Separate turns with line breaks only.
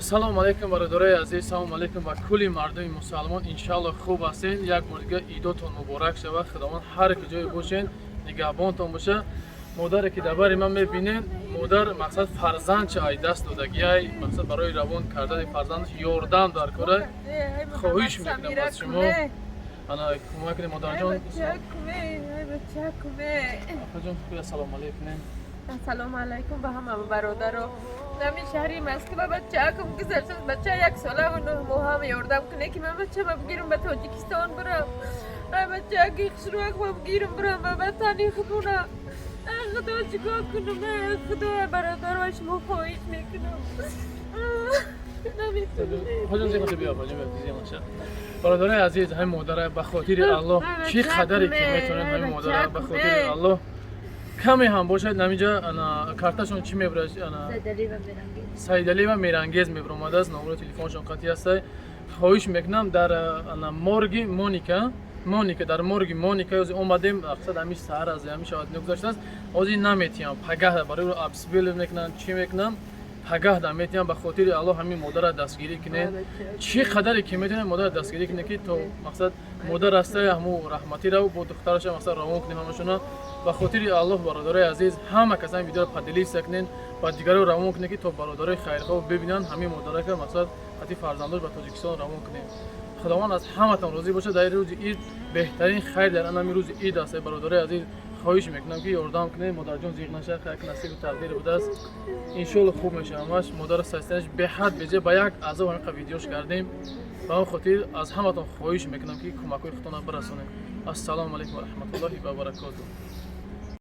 Ассалому алайкум, бародарои азиз, салому алайкум ба кулли мардуми мусалмон. Иншаалло, хуб ҳастен. Як бор дига идотон муборак шавад. Худованд ҳар ки ҷое бошен, нигаҳбонтон боша. Модаре ки дар бари ман мебинен, модар, мақсад, фарзандча ай даст додагиай, мақсад, барои равон кардани фарзандаш ёрдам дар кора. Хоҳиш мекунам аз шумо, ана, кӯмак кунед, модарҷон. Апаҷон, ассалому алайкум.
Ассалому алайкум ба ҳама бародаро. Нами шаҳри Москва бачаакум гузашт. Бача 1 сола ва 9 моҳам. Ёрдам куне, ки ман бачама бигирам, ба Тоҷикистон бирам. Ай бачаки хушрӯак ма бигирам, бирам ба ватани худуна. Ай Худо, чикор кунам? Ай Худо, бародаро, шумо хоҳиш мекунам. Наметунам.
Апаҷон, зиқ биё, апаҷон, биё, зиқ наша. Бародарои азиз, ҳамин модара ба хотири Аллоҳ, чӣ қадаре ки метавонед, ҳамин модара ба хотири Аллоҳ каме ҳам бошад. Намиҷа, ана, карташон чӣ мебурад, ана, Сайдалиева Мерангез мебуромадааст, номеро телефоншон қатъи ҳастай. Хоҳиш мекунам, дар, ана, морги Моника, дар морги Моника ҳозир омадем. Мақсад, ҳамин саҳар аз ҳамин шавад нагузаштааст. Ҳозир наметиҳам, пагаҳ барои обезболивать мекунанд, чӣ мекунанд, пагаҳ да метиҳам. Ба хотири Аллоҳ ҳамин модара дастгирӣ кунед. Чӣ қадаре ки метавонед, модара дастгирӣ кунед, ки то, мақсад, модар ҳастаи, ҳаму раҳматира бо духтараша, мақсад, равон кунем ҳамашона. Ба хотири Аллоҳ, бародарои азиз, ҳама кас ҳамин видеоро поделиться кунед, ба дигаро равон кунед, ки то бародарои хайрхоҳ бибинанд ҳамин модарака, мақсад, қати фарзандош ба Тоҷикистон равон кунем. Худованд аз ҳаматон розӣ бошад. Дар рӯзи ид беҳтарин хайр дар анами рӯзи ид аст. Бародарои азиз, хоҳиш мекунам, ки ёрдам кунед. Модарҷон, зиқ наша, хайр, насибу тақдир будааст. Иншоалло, хуб мешавад ҳамаш. Модара састанаш беҳад беҷа, ба як азоб ҳамин видеош кардем. Ба он хотир аз ҳаматон хоҳиш мекунам, ки кӯмакҳои худтонро бирасонед. Ассалому алайкум ва раҳматуллоҳи ва баракотуҳ.